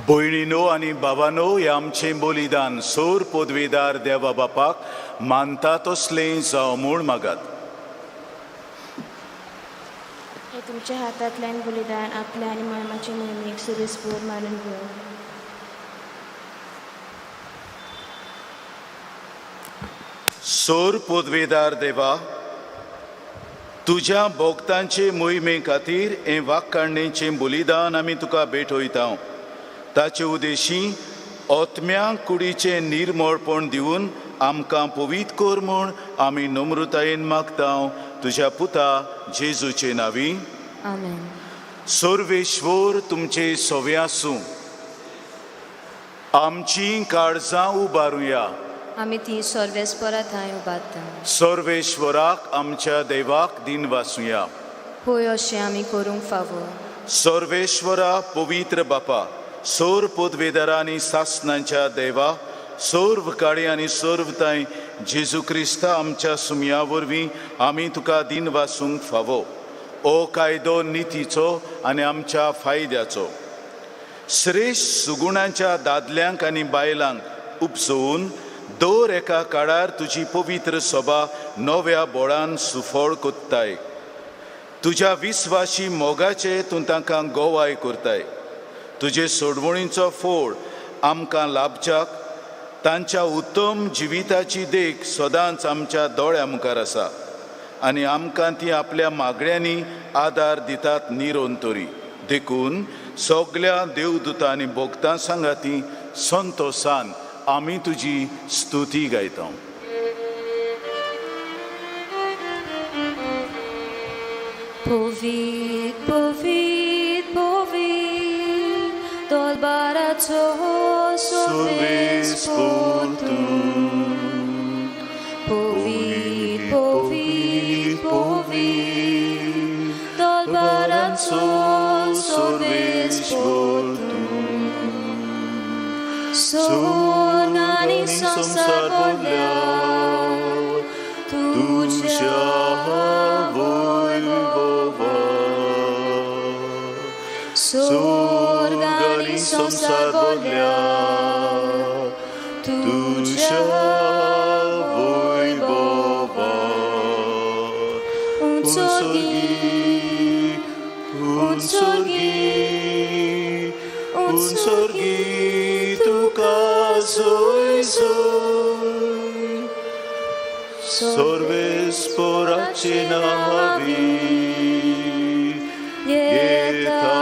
भयणीनो आनी बाबानो, हे आमचें बलिदान सोर पदवीदार देवा बापाक मानता तसलें जावं म्हूण मागात. हे तुमच्या हातांतल्यान बलिदान आपल्या आनी मर्माचे मोहिमेक सुरेसपूर मानून घेवं. सोर पदवीदार देवा, तुज्या भोक्तांचे मोहिमे खातीर हें वाक्काडणेचें बलिदान आमी तुका भेटयता. ताचे उदेशी ओतम्या कुडीचें निर्मळपण दिवन आमकां पवीत कर म्हूण आमी नम्रतायेन मागता तुज्या पुता जेजूचे नांवी. आमेन. सर्वेश्वर तुमचे सवे आसूं. आमची काळजां उबारुया. आमी ती सर्वेस्परा थंय उबारता. सर्वेश्वराक आमच्या देवाक दिन वासुया. होय, अशें आमी करूंक फावो. सर्वेश्वरा, पवित्र बापा, सोर पदवेदारा आनी सासनांच्या देवा, सर्व काळी आनी सर्व तांय जेजू क्रिस्ता आमच्या सुमया वरवीं आमी तुका दिन वासूंक फावो. ओ कायदो नितीचो आनी आमच्या फायद्याचो श्रेश्ठ सुगुणांच्या दादल्यांक आनी बायलांक उपसोवन दर एका काळार तुजी पवित्र सभा नव्या बोळान सुफळ कोत्ताय. तुज्या विस्वाशी मोगाचे तूं तांकां गोवाय करताय. तुजे सोडवणीचो फोड आमकां लाभच्याक तांच्या उत्तम जिविताची देख सदांच आमच्या दोळ्या मुखार आसा आनी आमकां ती आपल्या मागण्यांनी आदार दितात निरोन तरी. देखून सगल्या देवदूतां आनी भोगतां सांगाती संतोसान आमी तुजी स्तुती गायता. पवीत पवीत पवीत दरबाराचो सर्वेस्पोर तूं. पवीत पवीत पवीत दरबाराचो सर्वेस्पोर तूं. स्वर्ग आनी संवसार भरल्या तुज्या वैभवान. स्वर्ग आनी संवसार भरल्या तुज्या वैभवान. उंचोर्गी उंचोर्गी उंचोर्गी तुका सोय सोय सर्वेस्पोराचे नावी येता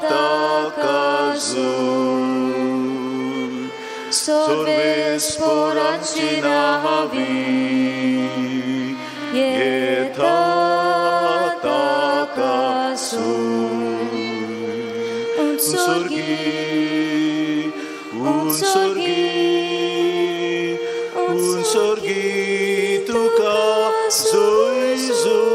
ताका जोय. सर्वेस्पोराचे नावी येता ताका जोय. उंचोर्गी उंचोर्गी उंचोर्गी तुका जोय जोय.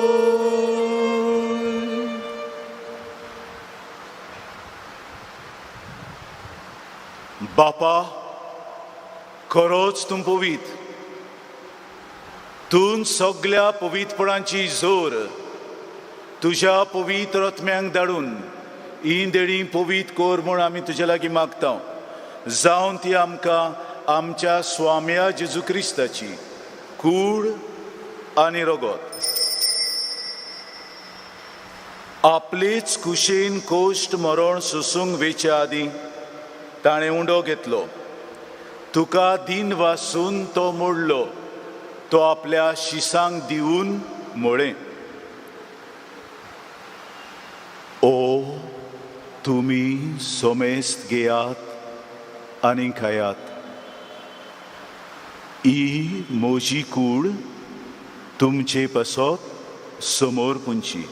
बापा, खरोच तूं पवीत, तूं सगल्या पवित्रपणाची जोर तुज्या पवित्र आत्म्यांक धाडून ही देणी पवीत कर म्हूण आमी तुजे लागीं मागता, जावन ती आमकां आमच्या स्वाम्या जेजू क्रिस्ताची कूड आनी रगत आपलेच कुशीन कोश्ट मरण सोसूंक वेच्या आदीं ताणें उंडो घेतलो. तुका दिन वासून तो मोडलो. तो आपल्या शिसांक दिवन म्हळें, ओ तुमी सोमेस्त घेयात आनी खायात. ही म्हजी कूड तुमचे पासत समोर पुंची.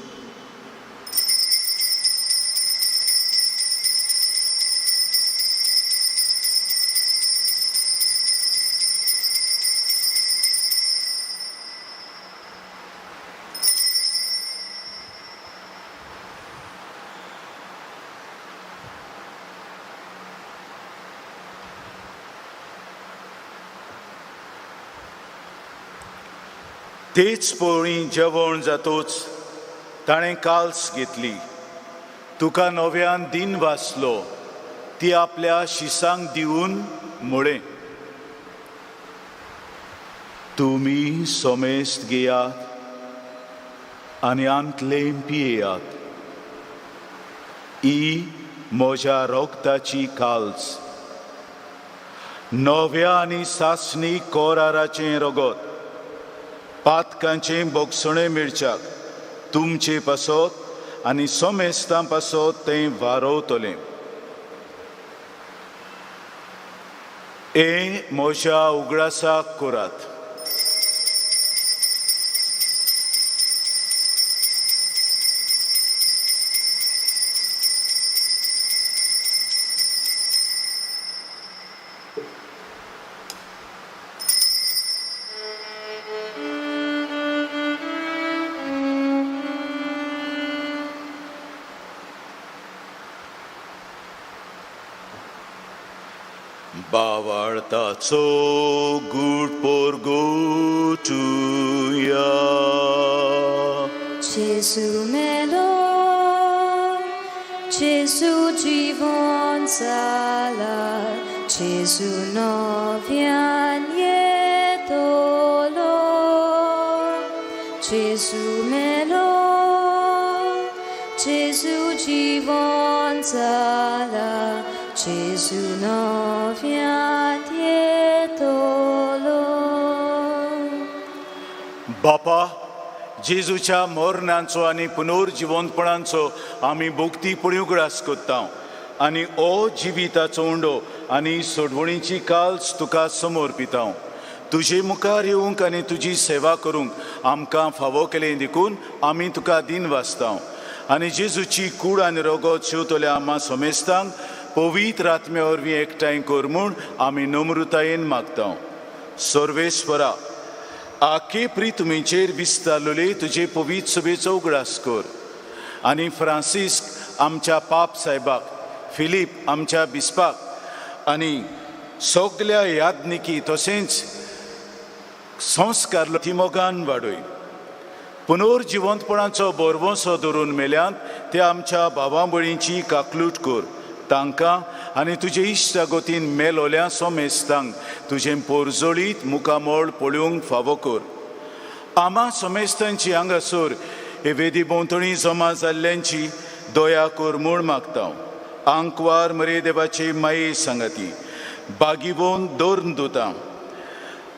तेच पळी जेवण जातोच ताणें काल्स घेतली. तुका नव्यान दिन वाचलो. ती आपल्या शिसांक दिवन म्हळें, तुमी सोमेस्त घेयात आनी आंतलें पियेयात. ही म्हज्या रोगताची काल्स, नव्या आनी सासणी कोराराचें रगत. पातकांचें बोगसणें मेळच्याक तुमचे पासत आनी सोमेस्तां पासत तें वारोवतलें. हें म्हज्या उगडासाक करात. बावाळताचो गूट पोरगोटुया. Gesù melo, Gesù जीवन जाला, Gesù नव्यान येतलो. Gesù melo, Gesù जीवन जाला, Gesù नव्यान येतलो. बापा, जेजूच्या मरणांचो आनी पुनर्जिवंतपणाचो आमी भोक्तीपणी उगडास कोत्ता आनी ओ जिविताचो उंडो आनी सोडवणीची काल्स तुका समर्पिता. तुजे मुखार येवंक आनी तुजी सेवा करूंक आमकां फावो केलें देखून आमी तुका दिन वाचता आनी जेजूची कूड आनी रगत शिंवतल्या आमा समेस्तांक पवित्र आत्म्या वरवीं एकठांय कर म्हूण आमी नम्रतायेन मागता. सर्वेस्वरा, आखे प्रितुमीचेर विस्तारलेले तुजे पवित्र सभेचो उगडास कर आनी फ्रांसिस्क आमच्या पाप साहेबाक, फिलीप आमच्या बिस्पाक आनी सगल्या यादनिकी तशेंच संस्कार ती मोगान वाडय. पुनर्जिवंतपणाचो बोरवंसो धरून मेल्यात ते आमच्या भावा भयणींची काकलूट कर. तांकां आनी तुजे इश्टागतीन मेलोल्या सोमेस्तांक तुजें पोरजोळीत मुखामळ पळोवंक फावो कर. आमा सोमेस्तांची हांगासर हे वेदी भोंवतणी जमा जाल्ल्यांची दया कर म्हूण मागता. आंकवार मरे देवाची माये सांगाती बागीवोन दवरून दुता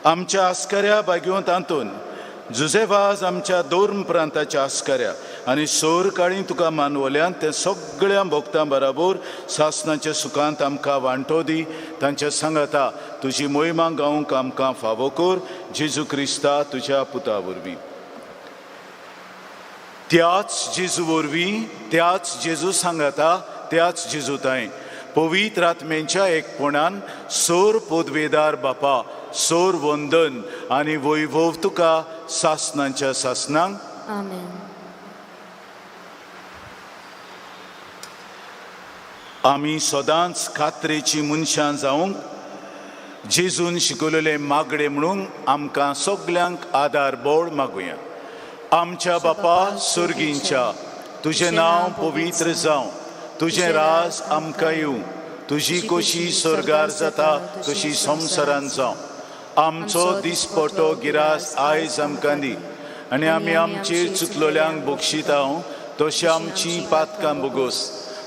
आमच्या आस्कऱ्या बागेवंत आंतोन जुजेवाज आमच्या दोर्म प्रांताच्या आस्कऱ्या आनी सोर काळी तुका मानवल्यान ते सगळ्या भोगतां बराबर सासनाच्या सुखांत आमकां वांटो दी. तांच्या सांगाता तुजी मोहिमा गावंक आमकां फावो कर. जेजू क्रिस्ता तुज्या पुता वरवीं. त्याच जेजू वरवीं, त्याच जेजू सांगाता, त्याच जेजू तांय पवित्र आत्मेच्या एकपणान सोर पोदवेदार बापा, सोर वंदन आनी वैभव तुका सासनाच्या सासनांक. आमेन. आमी सदांच खात्रेची मनशां जावंक जेजून शिकयलेले मागणे म्हणून आमकां सगल्यांक आदार बोळ मागुया. आमच्या बापा सुर्गींच्या, तुजें नांव पवित्र जावं, तुजें राज आमकां येवं, तुजी कोशी स्वर्गार जाता तशी संवसारान जावं. आमचो दिसपटो गिरास आयज आमकां दी आनी आमी आमचेर चुकलोल्यांक बक्षिता तशें आमची पातकां बोगोस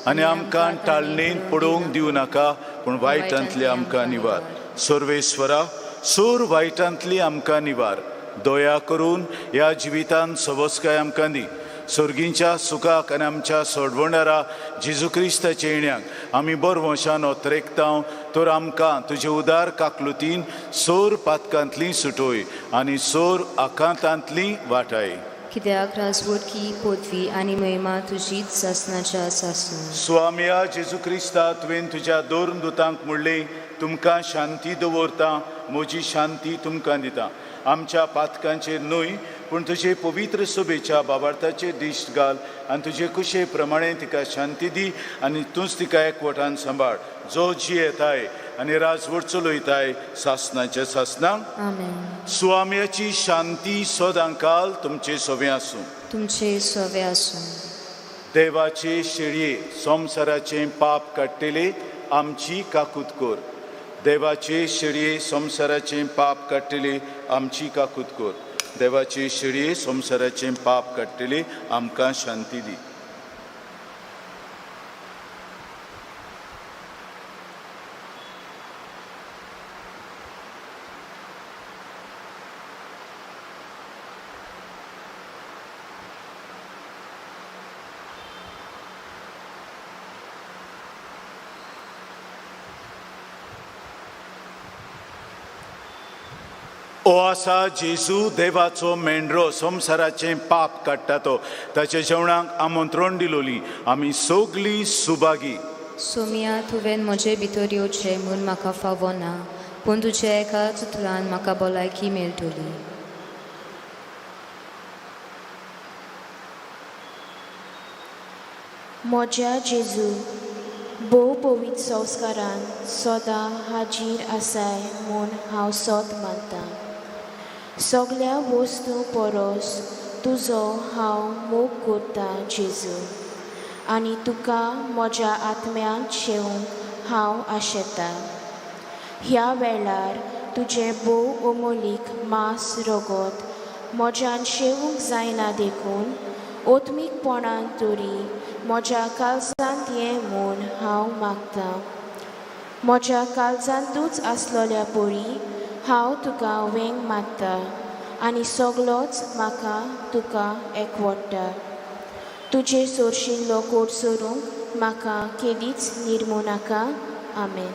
आनी आमकां टाळणेंत पडोवंक दिवं नाका, पूण वायटांतली आमकां निवार. सर्वेस्वरा, सोर वायटांतली आमकां निवार. दया करून ह्या जिवितान सवस्काय आमकां दी. सर्गींच्या सुखाक आनी आमच्या सोडवणारा जेजू क्रिस्ताच्या येण्याक आमी बरवंशान ओतरेकता तर आमकां तुजे उदार काकलुतीन सोर पातकांतली सुटोय आनी सोर आकांतांतली वाटाय. कित्याक राजवटकी पदवी आनी महिमा तुजीच सासनाच्या सासून. स्वामया जेजू क्रिस्ता, तुवें तुज्या दोन दुतांक म्हणलें, तुमकां शांती दवरता, म्हजी शांती तुमकां दिता. आमच्या पातकांचेर न्हय पूण तुजे पवित्र सभेच्या बाबार्थाचेर दिश्ट घाल आनी तुजे कुशे प्रमाणे तिका शांती दी आनी तूंच तिका एकवटान सांबाळ, जो जियेताय आनी राजवट चलयताय सासनाच्या सासनांक. आमेन. स्वाम्याची शांती सदां काल तुमचे सोबे आसूं. तुमचे सोवे आसूं. देवाचे शेळये संवसाराचें पाप काडटले आमची काकूत कर. देवाचे शेळये संवसाराचें पाप काडटले आमची काकूत कर. देवाचे शेळये संवसाराचें पाप काडटले आमकां शांती दी. ओ आसा जेजू देवाचो मेंढरो, संवसाराचें पाप काडटा तो. ताच्या जेवणाक आमंत्रण दिलोली आमी सगलीं सुभागी. सोमिया, तुवें म्हजे भितर येवचें म्हूण म्हाका फावो ना, पूण तुज्या एका उतरान म्हाका भलायकी मेळटली. म्हज्या जेजू, भोव पवित्र संस्कारान सदां हाजीर आसाय म्हूण हांव सोत मानतां. सगल्या वस्तू परस तुजो हांव मोग करतां जेजू, आनी तुका म्हज्या आत्म्यांत शेवंक हांव आशेतां. ह्या वेळार तुजें भोव अमोलीक मांस रगत म्हज्यान शेवंक जायना, देखून ओत्मीकपणान तरी म्हज्या काळजांत ये म्हूण हांव मागतां. म्हज्या काळजांतूच आसलोल्या परी हांव तुका वेंग मारता आनी सगलोच म्हाका तुका एकवडटा. तुजे सोरशिल्लो कोट सोरूंक म्हाका केदीच निर्मू नाका. आमेन.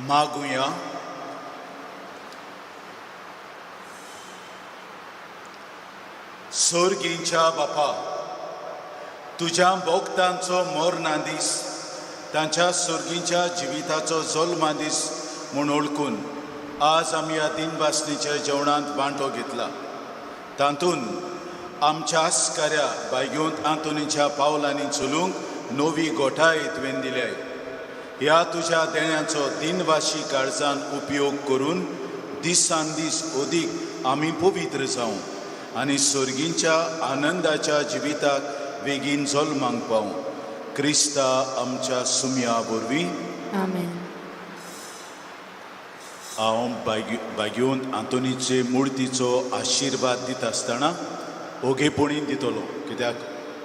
मागुया. सोर्गींच्या बापा, तुज्या भोक्तांचो मरणा दीस तांच्या सोर्गींच्या जिविताचो जल्मा दीस म्हूण वळखून आज आमी ह्या दिनवासनीच्या जेवणांत वांटो घेतला. तातूंत आमच्या आस्काऱ्या बायगेवंत आंतोनीच्या पावलांनी चलूंक नवी गोठाय तुवें दिल्याय. ह्या तुज्या देण्याचो दिनवाशी काळजान उपयोग करून दिसान दीस अदीक आमी पवित्र जावं आनी सर्गींच्या आनंदाच्या जिविताक बेगीन जल्मांक पावूं. क्रिस्ता आमच्या सुमया वरवीं. आमेन. हांव बायगेवंत आंतोनीचे मुर्तीचो आशिर्वाद दिता आसतना ओगेपणी दितलो, कित्याक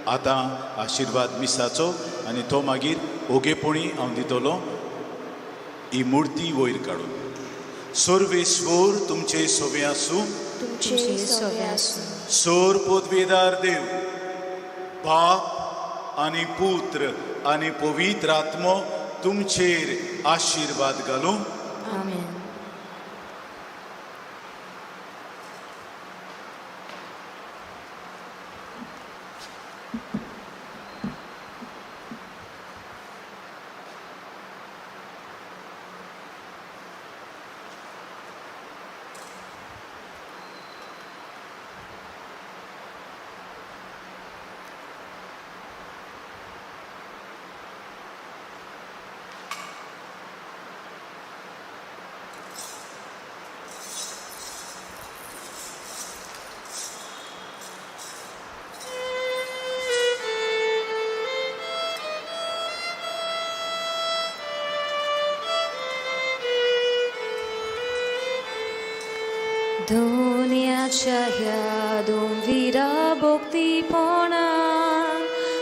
आतां आशिर्वाद मिसाचो आनी तो मागीर ओगेपणी हांव दितलो. ही मुर्ती वयर काडून सर्वेस्वर तुमचे सोबे आसूं. तुमचे सोबे आसूं. सोर पदवेदार देव बाप आनी पुत्र आनी पवित्र आत्मो तुमचेर आशिर्वाद घालूं. आमेन. दुनियाच्या ह्या दोनवीरा भोक्तीपणान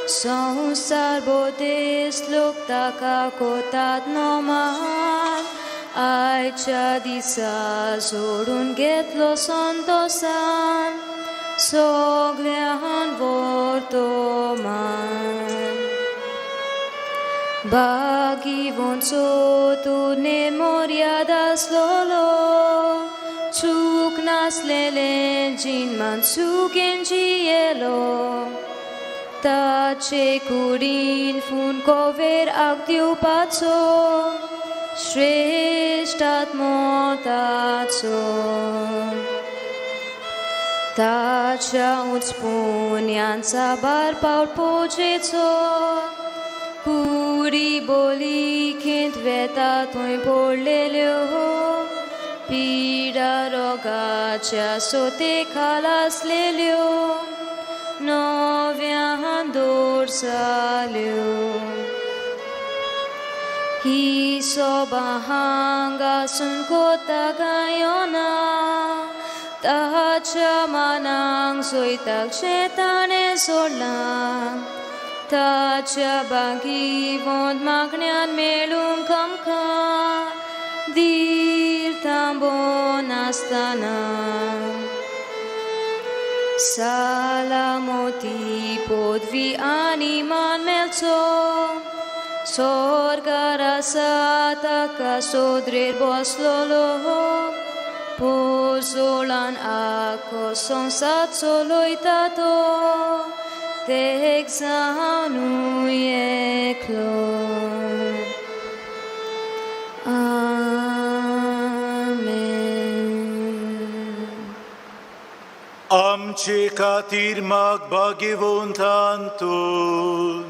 संवसार बोदेस लोक ताका कोतात नोमान आयच्या दिसा सोडून घेतलो संतोसान सगळ्यान वर्तमान भागिवंचो तूं नेमोर्याद आसलोलो चूक नासलेलें जिनमान सुगेन जियेलो ताचे कुडीन फून कोवेर आग दिवपाचो श्रेश्ठ आत्मो ताचो ताच्या उंचपुण्यांचा बार पावट पोजेचो कुडी बोली खेंत वेता थंय पडलेल्यो पिडा रोगाच्या सोते खाल आसलेल्यो नव्यान दोरसाल्यो ही सोबा हांगासून कोता गायना ताच्या मनांक सोयताक शेताणें सोडलां ताच्या बागीवंत मागण्यान मेळूंक आमकां धीर थांबोन आसतना सालामोती पदवी आनी मान मेळचो स्वर्गार आसा ताका सोदरेर बसलोलो पोजोळान आखो संवसार चलयता तो तेक जावनूय एकलो. आमेन. आमचे खातीर माग भाग्यवंत अंतून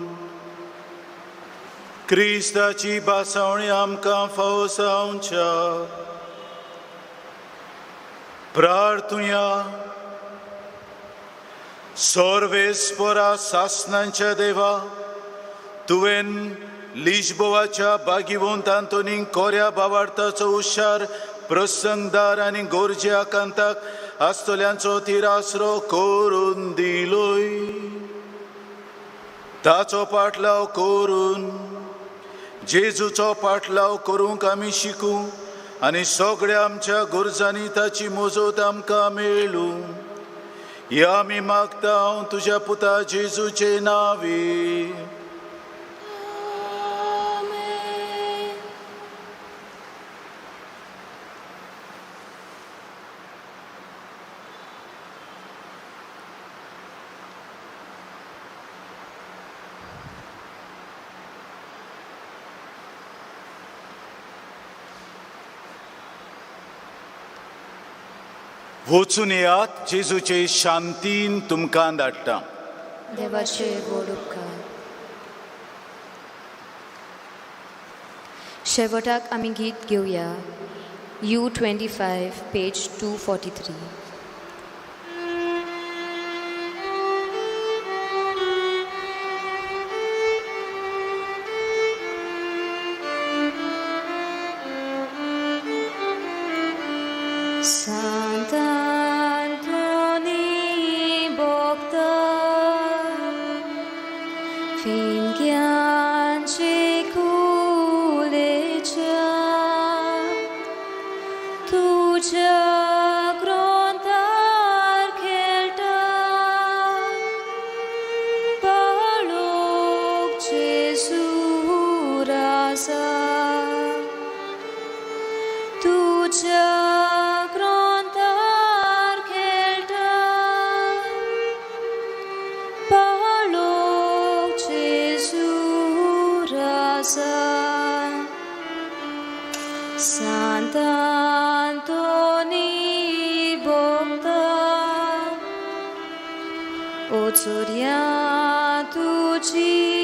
क्रिस्ताची बासावणी आमकां फावो जावच्या प्रार्थुया. सर्वेस्परा सासनांच्या देवा, तुवें लिजबोवाच्या भाग्यवंत आंतोनीक कोऱ्या बावार्थाचो हुशार प्रसंगदार आनी गोरजे आकांताक आसतल्यांचो तिरासरो करून दिलोय. ताचो पाटलाव करून जेजूचो पाटलाव करूंक आमी शिकूं आनी सगळ्या आमच्या गरजांनी ताची मजत आमकां मेळूं. ह्या आमी मागता हांव तुज्या पुता जेजूचे नांवी. वचून येयात, जेजूचे शांतीन तुमकां धाडटा. देवाचे व्हड उपकार. शेवटाक आमी गीत घेवया U25 page 243. Sant Antoni Bogdan, finchianche culecea, तुझ्या ग्रंथार खेळटा, पाळोक जेजू राजा. तुझ्या ग्रंथार खेळटा, पाळोक जेजू राजा. Sant Antoni Bogdan, o चोरयां तुजी